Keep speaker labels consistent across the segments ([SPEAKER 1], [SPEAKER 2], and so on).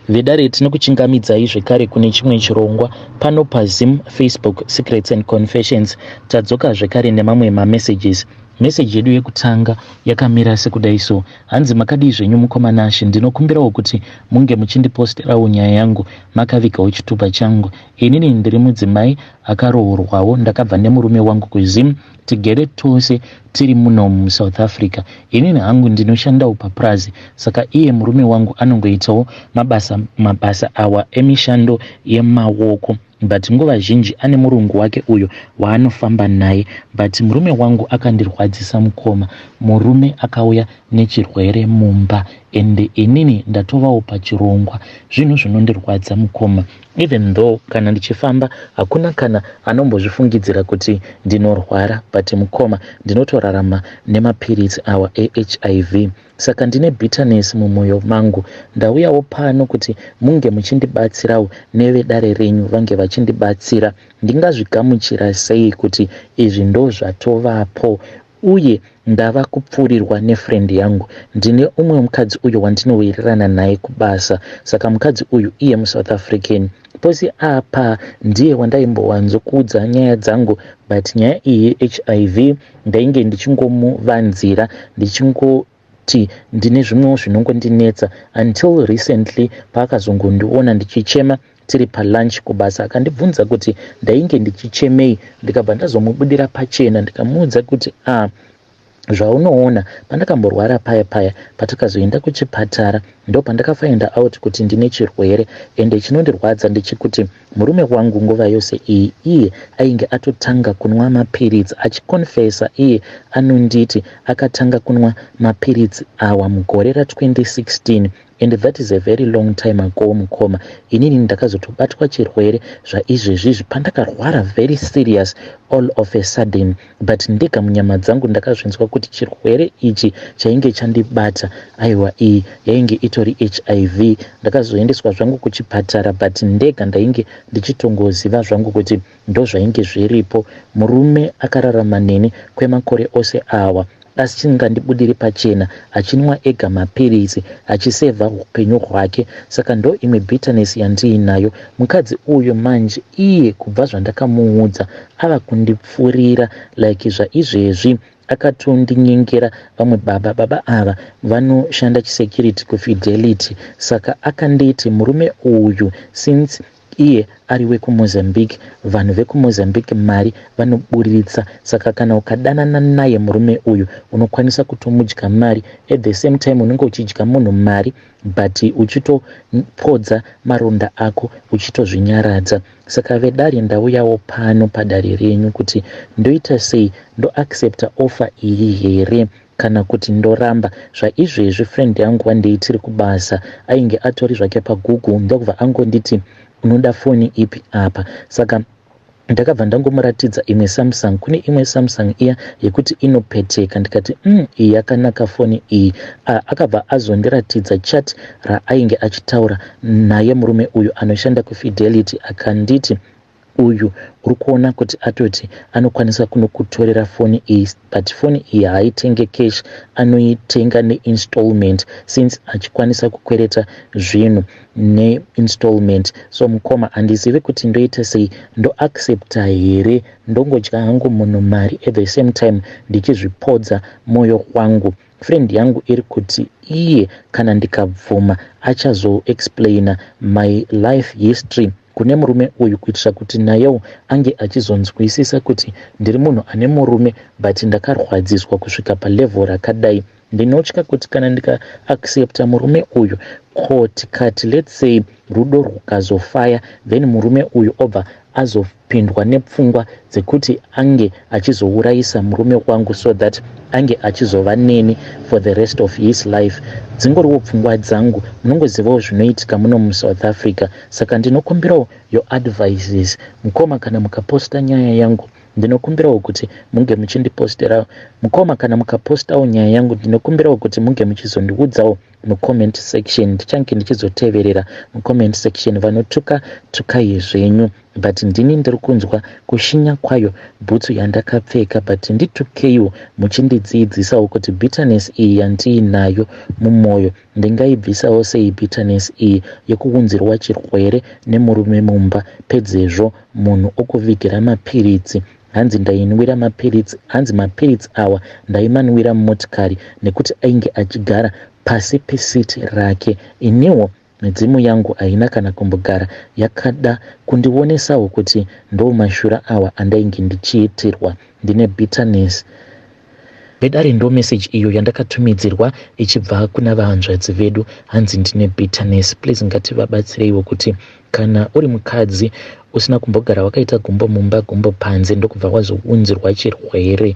[SPEAKER 1] Vedare, tinokuchingamidzai zvekare kune chimwe chirongwa pano paZim Facebook Secrets and Confessions. Tadzoka zvekare nemamwe mamessages. Meseji yedu yekutanga yakamira sekudai so. Hanzi, "Makadii zvenyu mukoma Nashe? Ndinokumbirawo kuti munge muchindiposterawo nyaya yangu makavigawo chitupa changu. Inini ndiri mudzimai akaroorwawo. Ndakabva nemurume wangu kuZim, tigere tose tiri muno muSouth Africa. Inini hangu ndinoshandawo papurazi, saka iye murume wangu anongoitawo mabasa mabasa awa emishando yemaoko, but nguva zhinji ane murungu wake uyo waanofamba naye. But murume wangu akandirwadzisa mukoma. Murume akauya nechirwere mumba, ende inini ndatovawo pachirongwa. Zvinhu zvinondirwadza mukoma. Even though kana ndichifamba hakuna kana anombozvifungidzira kuti ndinorwara, but mukoma, ndinotorarama nemapiritsi awa eHIV, saka ndine bitterness mumwoyo mangu. Ndauyawo pano kuti munge muchindibatsirawo, nevedare renyu vange vachindibatsira. Ndingazvigamuchira sei kuti izvi ndo zvatovapo, uye ndava kupfuurirwa nefriend yangu? Ndine umwe mukadzi uyo wandinowirirana naye kubasa. Saka mukadzi uyu iye muSouth African. Pose apa ndiye wandaimbowanzokuudza nyaya dzangu, but nyaya iyi yeHIV ndainge ndichingomuvanzira, ndichingoti ndine zvimwewo zvinongondinetsa, until recently paakazongondiona ndichichema tiri palunch kubasa, akandibvunza kuti ndainge ndichichemei. Ndikabva ndazomubudira pachena, ndikamuudza kuti, 'A, zvaunoona, pandakamborwara paya paya, patakazoenda kuchipatara, ndo pandakafind out kuti ndine chirwere. Ende chinondirwadza ndechekuti murume wangu nguva yose iyi iye ainge atotanga kunwa mapiritsi.' Achikonfesa iye anonditi akatanga kunwa mapiritsi awa mugore ra2016, and that is a very long time ago mukoma. Inini ndakazotobatwa chirwere zvaizvezvizvi pandakarwara very serious all of a sudden, but ndega munyama dzangu ndakazvinzwa kuti chirwere ichi chainge chandibata, aiwa, iyi yainge itori HIV. Ndakazoendeswa zvangu kuchipatara, but ndega ndainge ndichitongoziva zvangu kuti ndo zvainge zviripo. Murume akararama neni kwemakore ose awa asingandibudiri pachena, achinwa ega mapiritsi, achisevha upenyu hwake. Saka ndo imwe bitterness yandiinayo. Mukadzi uyu manje iye kubva zvandakamuudza ava kundipfurira. Like zvaizvezvi akatondinyengera vamwe baba. Baba ava vanoshanda chisecurity kuFidelity. Saka akanditi murume uyu, since iye ari wekuMozambique, vanhu vekuMozambique mari vanoburitsa, saka kana ukadanana naye murume uyu unokwanisa kutomudya mari. At the same time unenge uchidya munhu mari, but uchitopodza maronda ako, uchitozvinyaradza. Saka vedare, ndauyawo pano padare renyu kuti ndoita sei? Ndoaccepta offer iyi here kana kuti ndoramba? Zvaizvezvi friend yangu wandeitiri kubasa ainge atori zvake paGoogle, ndokubva angonditi, 'Unoda foni ipi apa?' Saka ndakabva ndangomuratidza imwe Samsung. Kune imwe Samsung iya yekuti inopeteka. Ndikati, iyi yakanaka foni iyi.' Akabva azondiratidza chat raainge achitaura naye murume uyu anoshanda kuFidelity. Akanditi, 'Uyu uri kuona kuti atoti anokwanisa kunokutorera foni iyi, but foni iyi haaitenge cash, anoitenga neinstallment, since achikwanisa kukwereta zvinhu neinstallment. So mukoma, handizivi kuti ndoita sei. Ndoaccepta here? Ndongodya hangu munhu mari, at the same time ndichizvipodza mwoyo wangu? Friend yangu iri kuti iye kana ndikabvuma achazoexplaina my life history kune murume uyu, kuitira kuti nayewo ange achizonzwisisa kuti ndiri munhu ane murume, but ndakarwadziswa kusvika palevel rakadai. Ndinotya kuti kana ndikaaccepta murume uyu, ko tikati, let's say, rudo rwukazofaya, then murume uyu obva azopindwa nepfungwa dzekuti ange achizourayisa murume wangu so that ange achizova neni for the rest of his life. Dzingoriwo pfungwa dzangu, munongozivawo zvinoitika muno muSouth Africa. Saka ndinokumbirawo your advices mukoma. Kana mukaposta nyaya yangu, ndinokumbirawo kuti munge muchindipostera. Mukoma, kana mukapostawo nyaya yangu, ndinokumbirawo kuti munge muchizondiudzawo Mucomment section ndichange ndichizoteverera mucomment section. Vanotuka, tukai zvenyu, but ndini ndiri kunzwa kushinya kwayo bhutsu yandakapfeka. But nditukeiwo muchindidzidzisawo kuti bitterness iyi yandiinayo mumwoyo ndingaibvisawo sei, bitterness iyi yekuunzirwa chirwere nemurume mumba, pedzezvo munhu okuvigira mapiritsi. Hanzi ndainwira mapiritsi, hanzi mapiritsi awa ndaimanwira mumotikari nekuti ainge achigara pasi peseat rake. Iniwo midzimu yangu haina kana kumbogara yakada kundionesawo kuti ndo mashura awa andainge ndichiitirwa. Ndine bitterness, vedare. Ndo message iyo yandakatumidzirwa ichibva kuna vahanzvadzi vedu. Hanzi ndine bitterness. Please, ngativabatsireiwo kuti kana uri mukadzi usina kumbogara wakaita gumbo mumba, gumbo panze, ndokubva wazounzirwa chirwere,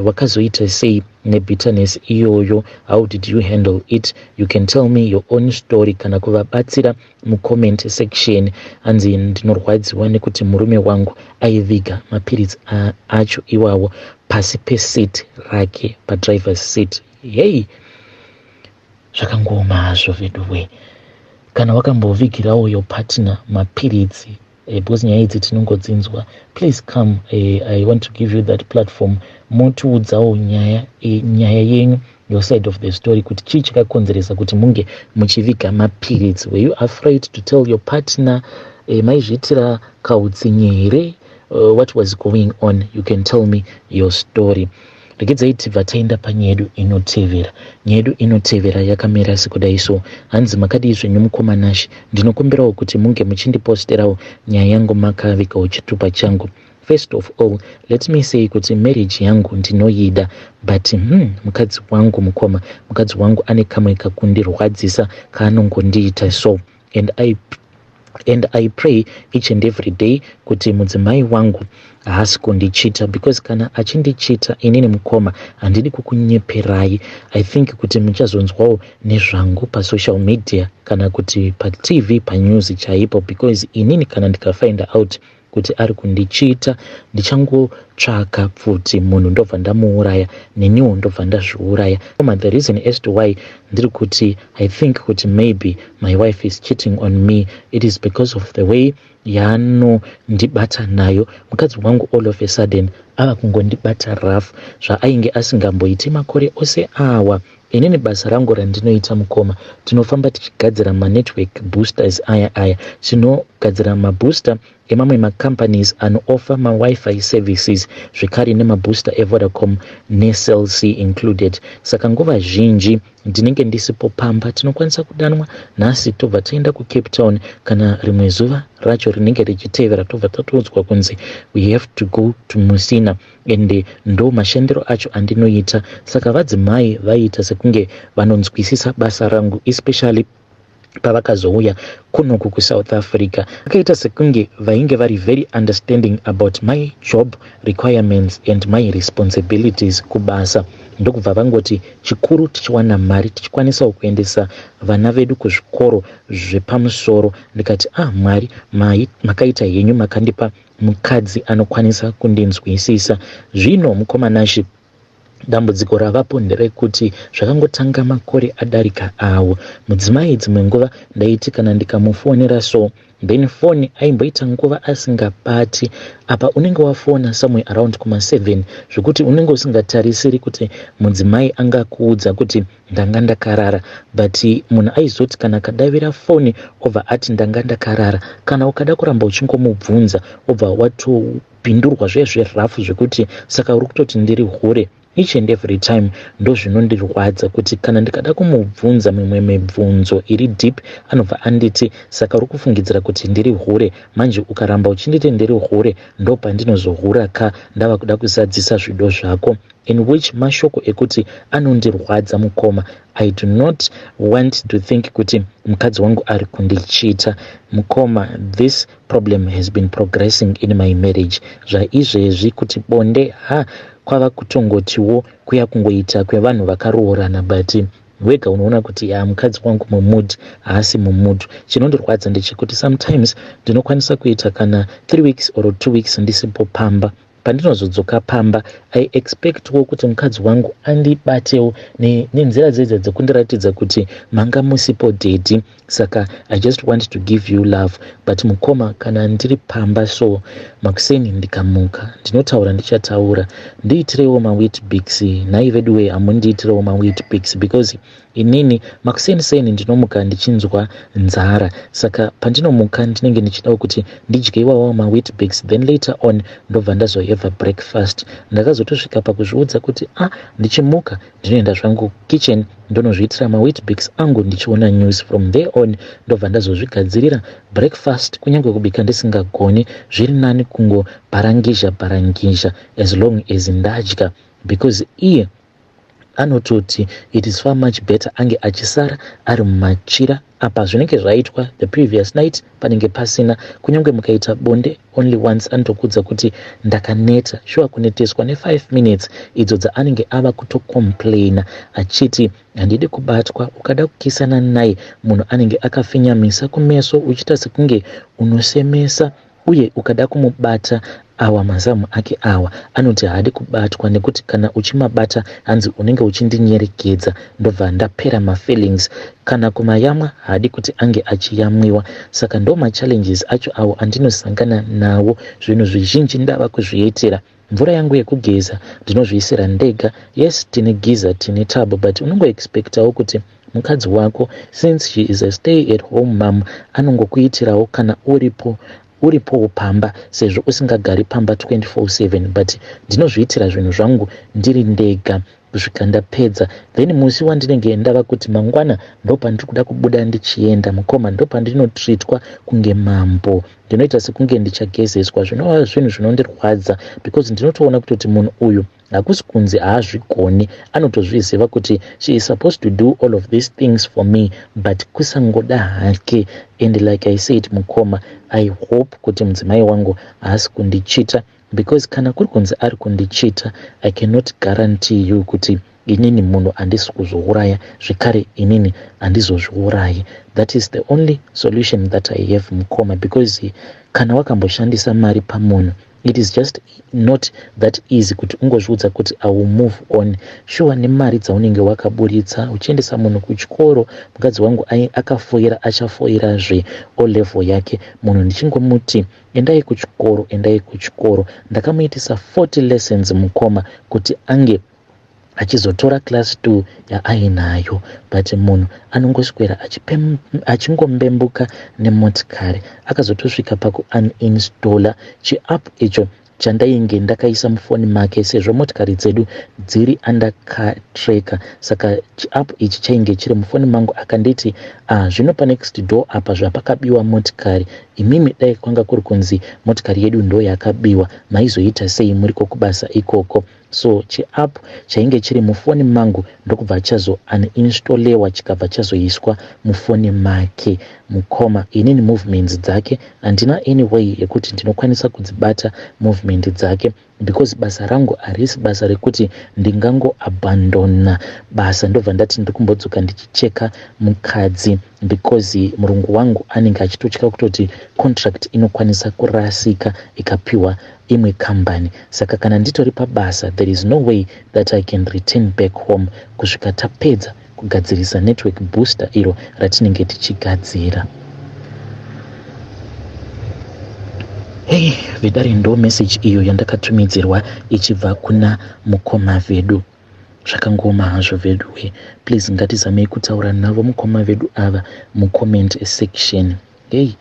[SPEAKER 1] wakazoita sei nebitterness iyoyo? How did you handle it? You can tell me your own story kana kuvabatsira mucomment section. Hanzi ndinorwadziwa nekuti murume wangu aiviga mapiritsi acho iwawo pasi peseat rake, padrivers seat. Hei, zvakangooma hazvo veduwe. Kana wakambovigirawo your partner mapiritsi, because nyaya idzi tinongodzinzwa, please come. I want to give you that platform, motiudzawo nyaya yenyu, your side of the story, kuti chii chakakonzeresa kuti munge muchiviga mapiritsi. Were you afraid to tell your partner? Maizviitira kautsinye here? What was going on? You can tell me your story. Regedzai tibva taenda panyaya yedu inotevera. Nyaya yedu inotevera yakamira sekudai so. Hanzi, "Makadii zvenyu mukoma Nashi? Ndinokumbirawo kuti munge muchindiposterawo nyaya yangu makavigawo chitupa changu. First of all, let me say kuti marriage yangu ndinoida, but mukadzi wangu, mukoma, mukadzi wangu ane kamwe kakundirwadzisa kaanongondiita so, and I pray each and every day kuti mudzimai wangu haasi kundicheata, because kana achindicheata inini, mukoma, handidi kukunyeperai, I think kuti muchazonzwawo nezvangu pasocial media kana kuti paTV, panews chaipo, because inini kana ndikafind out kuti ari kundicheata, ndichangotsvaka pfuti munhu, ndobva ndamuuraya, neniwo ndobva ndazviuraya. The reason as to why ndiri kuti I think kuti maybe my wife is cheating on me, it is because of the way yaanondibata nayo. Mukadzi wangu all of a sudden ava kungondibata rough, zvaainge asingamboiti makore ose awa. Inini basa rangu randinoita, mukoma, tinofamba tichigadzira manetwork boosters aya aya. Tinogadzira mabooster emamwe macompanies anooffer maWiFi services, zvekare nemabooster eVodacom neCell C included. Saka nguva zhinji ndinenge ndisipo pamba. Tinokwanisa kudanwa nhasi, tobva taenda kuCape Town, kana rimwe zuva racho rinenge richitevera tobva tatoudzwa kunzi we have to go to Musina, ende ndo mashandiro acho andinoita. Saka vadzimai vaiita sekunge vanonzwisisa basa rangu, especially pavakazouya kunoku kuSouth Africa. Vakaita sekunge vainge vari very understanding about my job requirements and my responsibilities kubasa, ndokubva vangoti chikuru tichiwana mari, tichikwanisawo kuendesa vana vedu kuzvikoro zvepamusoro. Ndikati, 'Ah, Mwari, makaita henyu, makandipa mukadzi anokwanisa kundinzwisisa.' Zvino mukoma Nashi, dambudziko ravapo nderekuti zvakangotanga makore adarika awo. Mudzimai dzimwe nguva ndaiti kana ndikamufonera so, then foni aimboita nguva asingabati. Apa unenge wafona somewhere around kuma7, zvekuti unenge usingatarisiri kuti mudzimai angakuudza kuti ndanga ndakarara, but munhu aizoti kana akadavira foni, obva ati ndanga ndakarara. Kana ukada kuramba uchingomubvunza, obva watopindurwa zvezverough, zvekuti saka uri kutoti ndiri hure each and every time. Ndozvinondirwadza kuti kana ndikada kumubvunza mimwe mibvunzo iri deep, anobva anditi saka uri kufungidzira kuti ndiri hure. Manje ukaramba uchinditi ndiri hure, ndo pandinozohura ka ndava kuda kuzadzisa zvido zvako." In which mashoko ekuti anondirwadza, mukoma. I do not want to think kuti mukadzi wangu ari kundicheata. Mukoma, this problem has been progressing in my marriage. Zvaizvezvi kuti bonde, ha, kwava kutongotiwo kuya kungoita kwevanhu vakaroorana, but wega unoona kuti ya, mukadzi wangu mumood, haasi mumood. Chinondirwadza ndechekuti sometimes ndinokwanisa kuita kana 3 weeks or 2 weeks ndisipo pamba. Pandinozodzoka pamba I expectwo kuti mukadzi wangu andibatewo nenzira dzedza dzekundiratidza kuti manga musipo daddy, saka I just want to give you love. But mukoma, kana ndiri pamba so makuseni ndikamuka, ndinotaura, ndichataura, ndiitirewo maWeet-Bix. Nhai veduwe, hamundiitirewo maWeet-Bix? Because inini makuseni seni ndinomuka ndichinzwa nzara, saka pandinomuka ndinenge ndichidawo kuti ndidye iwawo maWeet-Bix, then later on ndobva ndazoheva breakfast. Ndakazotosvika pakuzviudza kuti ah, ndichimuka ndinoenda zvangu kitchen, ndonozviitira maWeet-Bix angu ndichiona news. From there on ndobva ndazozvigadzirira breakfast. Kunyange kubika ndisingagoni, zviri nani kungobharangizha bharangizha as long as ndadya, because iye anototi it is far much better ange achisara ari mumachira. Apa zvinenge zvaitwa the previous night panenge pasina. Kunyange mukaita bonde only once, anotokudza kuti ndakaneta. Shuwa, kuneteswa ne5 minutes idzo dzaanenge ava kutocomplaina achiti handidi kubatwa. Ukada kukisana naye, munhu anenge akafinyamisa kumeso, uchiita sekunge unosemesa. Uye ukada kumubata awa mazamu ake awa, anoti haadi kubatwa nekuti kana uchimabata, hanzi unenge uchindinyerekedza, ndobva ndapera mafeelings. Kana kumayamwa haadi kuti ange achiyamwiwa. Saka ndo machallenges acho awo andinosangana nawo. Zvinhu zvizhinji ndava kuzviitira. Mvura yangu yekugeza ndinozviisira ndega. Yes, tine geyser, tine tub, but unongoexpectawo kuti mukadzi wako, since she is a stay at home mum, anongokuitirawo kana uripo, uripowo pamba, sezvo usingagari pamba 24/7. But ndinozviitira zvinhu zvangu ndiri ndega kusvika ndapedza. Then musi wandinenge ndava kuti mangwana ndopandiri kuda kubuda ndichienda, mukoma, ndopandinotreatwa kunge mambo. Ndinoita sekunge ndichagezeswa, zvinova zvinhu zvinondirwadza, because ndinotoona kutoti munhu uyu hakusi kunzi haazvigoni. Anotozviziva kuti she is supposed to do all of these things for me, but kusangoda hake. And like I said, mukoma, I hope kuti mudzimai wangu haasi kundicheata, because kana kuri kunzi ari kundicheata, I cannot guarantee you kuti inini munhu handisi kuzouraya zvekare, inini handizozviurayi. That is the only solution that I have, mukoma, because kana wakamboshandisa mari pamunhu, it is just not that easy kuti ungozviudza kuti I will move on. Sure, nemari dzaunenge wakaburitsa uchiendesa munhu kuchikoro. Mukadzi wangu akafoira, achafoirazve O level yake. Munhu ndichingomuti endai kuchikoro, endai kuchikoro. Ndakamuitisa 40 lessons, mukoma, kuti ange achizotora class 2 yaainayo, but munhu anongoswera achingobembuka nemotikari. Akazotosvika pakuuninstalla chiapp icho chandainge ndakaisa mufoni make, sezvo motikari dzedu dziri under car tracker. Saka chiapp ichi chainge chiri mufoni mangu. Akanditi, ah, zvino panext door apa zvapakabiwa motikari, imimi dai kwanga kuri kunzi motikari yedu ndo yakabiwa, maizoita sei muriko kubasa ikoko? So chiapp chainge chiri mufoni mangu ndokubva chazo uninstallwa, chikabva chazoiswa mufoni make. Mukoma, inini movements dzake handina any way yekuti ndinokwanisa kudzibata movement dzake, because basa rangu harisi basa rekuti ndingangoabandona basa ndobva ndati ndiri kumbodzoka ndichicheka mukadzi, because murungu wangu anenge achitotya kutoti contract inokwanisa kurasika ikapiwa imwe kambani. Saka kana nditori pabasa, there is no way that I can return back home kusvika tapedza kugadzirisa network booster iro ratinenge tichigadzira. Hei vedare, ndo message iyo yandakatumidzirwa ichibva kuna mukoma vedu. Zvakangoma hazvo veduwe. Please, ngatizamei kutaura navo mukoma vedu ava mucomment section. Hei,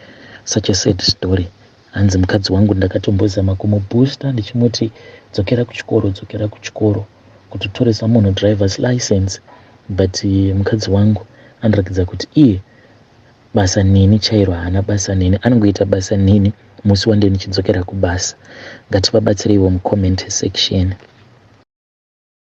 [SPEAKER 1] such a sad story. Hanzi mukadzi wangu ndakatombozama kumuboosta ndichimuti dzokera kuchikoro, dzokera kuchikoro, kutotoresa munhu drivers license, but mukadzi wangu anoratidza kuti iye basa neni chairo haana basa neni, anongoita basa neni musi wande ndichidzokera kubasa. Ngativabatsireiwo mucomment section.